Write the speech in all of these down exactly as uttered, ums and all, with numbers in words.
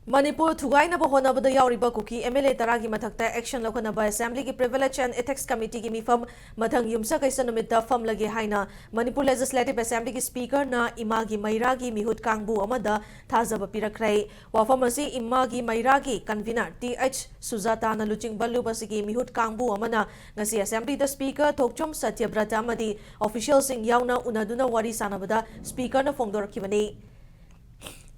ꯃꯅꯤꯄꯨꯔ ꯊꯨꯒꯥꯏꯅꯕ ꯍꯣꯠꯅꯕꯗ ꯌꯥꯎꯔꯤꯕ ꯀꯨꯀꯤ MLA ꯇꯔꯥꯒꯤ ꯃꯊꯛꯇ action ꯂꯧꯈꯠꯅꯕ Assemblyꯒꯤ Privilege and Ethics Committeeꯒꯤ ꯃꯤꯐꯝ ꯃꯊꯪ ꯌꯨꯝꯁꯀꯩꯁ ꯅꯨꯃꯤꯠꯇ ꯐꯝꯂꯒꯦ ꯍꯥꯏꯅ ꯃꯅꯤꯄꯨꯔ Legislative Assemblyꯒꯤ Speakerꯅ ꯏꯃꯥꯒꯤ ꯃꯩꯔꯥꯒꯤ ꯃꯤꯍꯨꯠ ꯀꯥꯡꯕꯨ ꯑꯃꯗ ꯊꯥꯖꯕ ꯄꯤꯔꯛꯈ꯭ꯔꯦ꯫ ꯋꯥꯐꯝ ꯑꯁꯤ ꯏꯃꯥꯒꯤ ꯃꯩꯔꯥꯒꯤ convener Th ꯁꯨꯖꯥꯇꯥꯅ ꯂꯨꯆꯤꯡꯕ ꯂꯨꯕꯁꯤꯒꯤ ꯃꯤꯍꯨꯠ ꯀꯥꯡꯕꯨ ꯑꯃꯅ ꯉꯁꯤ Assemblyꯗ Speaker ꯊꯣꯛꯆꯣꯝ ꯁꯇ꯭ꯌꯕ꯭ꯔꯇ ꯑꯃꯗꯤ officialꯁꯤꯡ ꯌꯥꯎꯅ ꯎꯅꯗꯨꯅ ꯋꯥꯔꯤ ꯁꯥꯟꯅꯕꯗ Speakerꯅ ꯐꯣꯡꯗꯣꯔꯛꯈꯤꯕꯅꯤ꯫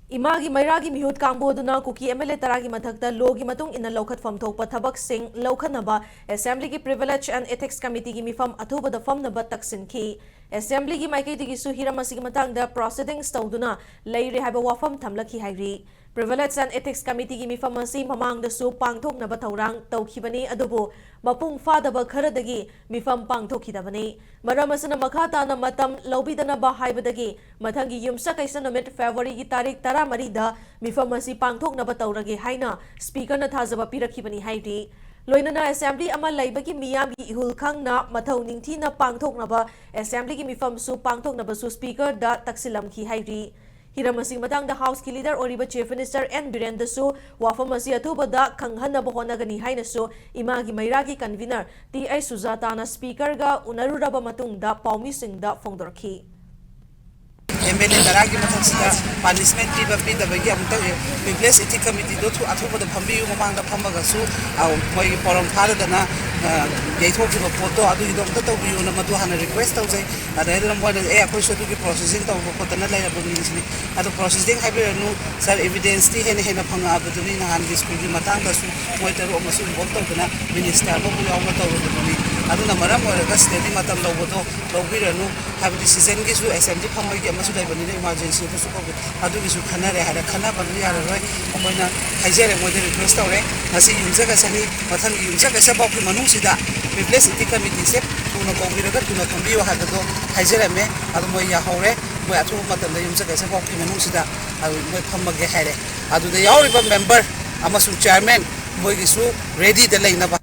ꯏꯃꯥꯒꯤ ꯃꯩꯔꯥꯒꯤ ꯃꯤꯍꯨꯠ ꯀꯥꯡꯕꯨ ꯑꯗꯨꯅ ꯀꯨꯀꯤ MLA ꯇꯔꯥꯒꯤ ꯃꯊꯛꯇ lawꯒꯤ ꯃꯇꯨꯡ ꯏꯟꯅ ꯂꯧꯈꯠꯐꯝ ꯊꯣꯛꯄ ꯊꯕꯛꯁꯤꯡ ꯂꯧꯈꯠꯅꯕ Assemblyꯒꯤ Privilege and Ethics Committeeꯒꯤ ꯃꯤꯐꯝ ꯑꯊꯨꯕꯗ ꯐꯝꯅꯕ ꯇꯛꯁꯤꯟꯈꯤ꯫ Assemblyꯒꯤ ꯃꯥꯏꯀꯩꯗꯒꯤꯁꯨ ꯍꯤꯔꯝ ꯑꯁꯤꯒꯤ ꯃꯇꯥꯡꯗ proceedings ꯇꯧꯗꯨꯅ ꯂꯩꯔꯦ ꯍꯥꯏꯕ ꯋꯥꯐꯝ ꯊꯝꯂꯛꯈꯤ ꯍꯥꯏꯔꯤ꯫ Privilege and Ethics Committeeꯒꯤ ꯃꯤꯐꯝ ꯑꯁꯤ ꯃꯃꯥꯡꯗꯁꯨ ꯄꯥꯡꯊꯣꯛꯅꯕ ꯊꯧꯔꯥꯡ ꯇꯧꯈꯤꯕꯅꯤ, ꯑꯗꯨꯕꯨ ꯃꯄꯨꯡ ꯐꯥꯗꯕ ꯈꯔꯗꯒꯤ ꯃꯤꯐꯝ ꯄꯥꯡꯊꯣꯛꯈꯤꯗꯕꯅꯤ꯫ ꯃꯔꯝ ꯑꯁꯤꯅ ꯃꯈꯥ ꯇꯥꯅ ꯃꯇꯝ ꯂꯧꯕꯤꯗꯅꯕ ꯍꯥꯏꯕꯗꯒꯤ ꯃꯊꯪꯒꯤ ꯌꯨꯝꯁꯀꯩꯁ ꯅꯨꯃꯤꯠ Februaryꯒꯤ ꯇꯥꯔꯤꯛ ꯇꯔꯥꯃꯔꯤꯗ ꯃꯤꯐꯝ ꯑꯁꯤ ꯄꯥꯡꯊꯣꯛꯅꯕ ꯇꯧꯔꯒꯦ ꯍꯥꯏꯅ Speakerꯅ ꯊꯥꯖꯕ ꯄꯤꯔꯛꯈꯤꯕꯅꯤ ꯍꯥꯏꯔꯤ꯫ ꯂꯣꯏꯅꯅ Assembly ꯑꯃ ꯂꯩꯕꯒꯤ ꯃꯤꯌꯥꯝꯒꯤ ꯏꯍꯨꯜ ꯈꯪꯅ ꯃꯊꯧ ꯅꯤꯡꯊꯤꯅ ꯄꯥꯡꯊꯣꯛꯅꯕ Assemblyꯒꯤ ꯃꯤꯐꯝꯁꯨ ꯄꯥꯡꯊꯣꯛꯅꯕꯁꯨ Speakerꯗ ꯇꯛꯁꯤꯜꯂꯝꯈꯤ ꯍꯥꯏꯔꯤ꯫ ꯍꯤꯔꯝ ꯑꯁꯤꯒꯤ ꯃꯇꯥꯡꯗ Houseꯀꯤ leader ꯑꯣꯏꯔꯤꯕ Chief Minister N ꯕꯤꯔꯦꯟꯗꯁꯨ ꯋꯥꯐꯝ ꯑꯁꯤ ꯑꯊꯨꯕꯗ ꯈꯪꯍꯟꯅꯕ ꯍꯣꯠꯅꯒꯅꯤ ꯍꯥꯏꯅꯁꯨ ꯏꯃꯥꯒꯤ ꯃꯩꯔꯥꯒꯤ convener Th ꯁꯨꯖꯥꯇꯥꯅ Speakerꯒ ꯎꯅꯔꯨꯔꯕ ꯃꯇꯨꯡꯗ ꯄꯥꯎꯃꯤꯁꯤꯡꯗ ꯐꯣꯡꯗꯣꯔꯛꯈꯤ꯫ MLA ꯇꯔꯥꯒꯤ ꯃꯊꯛꯁꯤꯗ punishment ꯄꯤꯕ ꯄꯤꯗꯕꯒꯤ ꯑꯃꯨꯛꯇ Privilege Ethics Committeeꯗꯣ ꯊꯨ- ꯑꯊꯨꯕꯗ ꯐꯝꯕꯤꯌꯨ, ꯃꯃꯥꯡꯗ ꯐꯝꯃꯒꯁꯨ ꯑ, ꯃꯣꯏꯒꯤ ꯄꯣꯔꯝ ꯐꯥꯗꯗꯅ ꯑ, ꯌꯩꯊꯣꯛꯈꯤꯕ ꯄꯣꯠꯇꯣ ꯑꯗꯨꯒꯤꯗꯣ ꯑꯃꯨꯛꯇ ꯇꯧꯕꯤꯌꯨꯅ ꯃꯗꯨ ꯍꯥꯟꯅ request ꯇꯧꯖꯩ꯫ ꯑꯗꯩꯗꯨꯅ ꯃꯣꯏꯅ ꯑꯦ ꯑꯩꯈꯣꯏꯁꯨ ꯑꯗꯨꯒꯤ processing ꯇꯧꯕ ꯈꯣꯠꯇꯅ ꯂꯩꯔꯕꯅꯤ ꯁꯤꯅꯤ꯫ ꯑꯗꯣ processing ꯍꯥꯏꯕꯤꯔꯅꯨ sir, evidenceꯇꯤ ꯍꯦꯟꯅ ꯍꯦꯟꯅ ꯐꯪꯉꯛꯑꯕꯗꯨꯅꯤ꯫ ꯅꯍꯥꯟꯒꯤ schoolꯒꯤ ꯃꯇꯥꯡꯗꯁꯨ ꯃꯣꯏ ꯇꯔꯨꯛ ꯑꯃꯁꯨ involve ꯇꯧꯗꯅ minister ꯑꯃꯕꯨ ꯌꯥꯎꯅ ꯇꯧꯔꯨꯕꯗꯨꯅꯤ꯫ ꯑꯗꯨꯅ ꯃꯔꯝ ꯑꯣꯏꯔꯒ ꯁꯤꯗꯗꯤ ꯃꯇꯝ ꯂꯧꯕꯗꯣ ꯂꯧꯕꯤꯔꯅꯨ꯫ ꯍꯥꯏꯕꯗꯤ seasonꯒꯤꯁꯨ Assembly ꯐꯝꯕꯒꯤ ꯑꯃꯁꯨ ꯂꯩꯕꯅꯤꯅ emergency ꯑꯗꯨꯁꯨ ꯀꯧꯕꯤ ꯑꯗꯨꯒꯤꯁꯨ ꯈꯟꯅꯔꯦ ꯍꯥꯏꯔ ꯈꯟꯅꯕꯗꯨ ꯌꯥꯔꯔꯣꯏ꯫ ꯑꯩꯈꯣꯏꯅ ꯍꯥꯏꯖꯔꯦ, ꯃꯣꯏꯗ request ꯇꯧꯔꯦ꯫ ꯉꯁꯤ ꯌꯨꯝꯁꯀꯩꯁꯅꯤ, ꯃꯊꯪꯒꯤ ꯌꯨꯝꯁꯀꯩꯁ ꯐꯥꯎꯒꯤ ꯃꯅꯨꯡꯁꯤꯗ Privilege Ethics Committeeꯁꯦ ꯊꯨꯅ ꯀꯧꯕꯤꯔꯒ ꯊꯨꯅ ꯐꯝꯕꯤꯌꯨ ꯍꯥꯏꯕꯗꯣ ꯍꯥꯏꯖꯔꯝꯃꯦ꯫ ꯑꯗꯨ ꯃꯣꯏ ꯌꯥꯍꯧꯔꯦ꯫ ꯃꯣꯏ ꯑꯊꯨꯕ ꯃꯇꯝꯗ ꯌꯨꯝꯁꯀꯩꯁ ꯐꯥꯎꯒꯤ ꯃꯅꯨꯡꯁꯤꯗ ꯑꯗꯨ ꯃꯣꯏ ꯐꯝꯃꯒꯦ ꯍꯥꯏꯔꯦ꯫ ꯑꯗꯨꯗ ꯌꯥꯎꯔꯤꯕ member ꯑꯃꯁꯨꯡ chairman ꯃꯣꯏꯒꯤꯁꯨ readyꯗ ꯂꯩꯅꯕ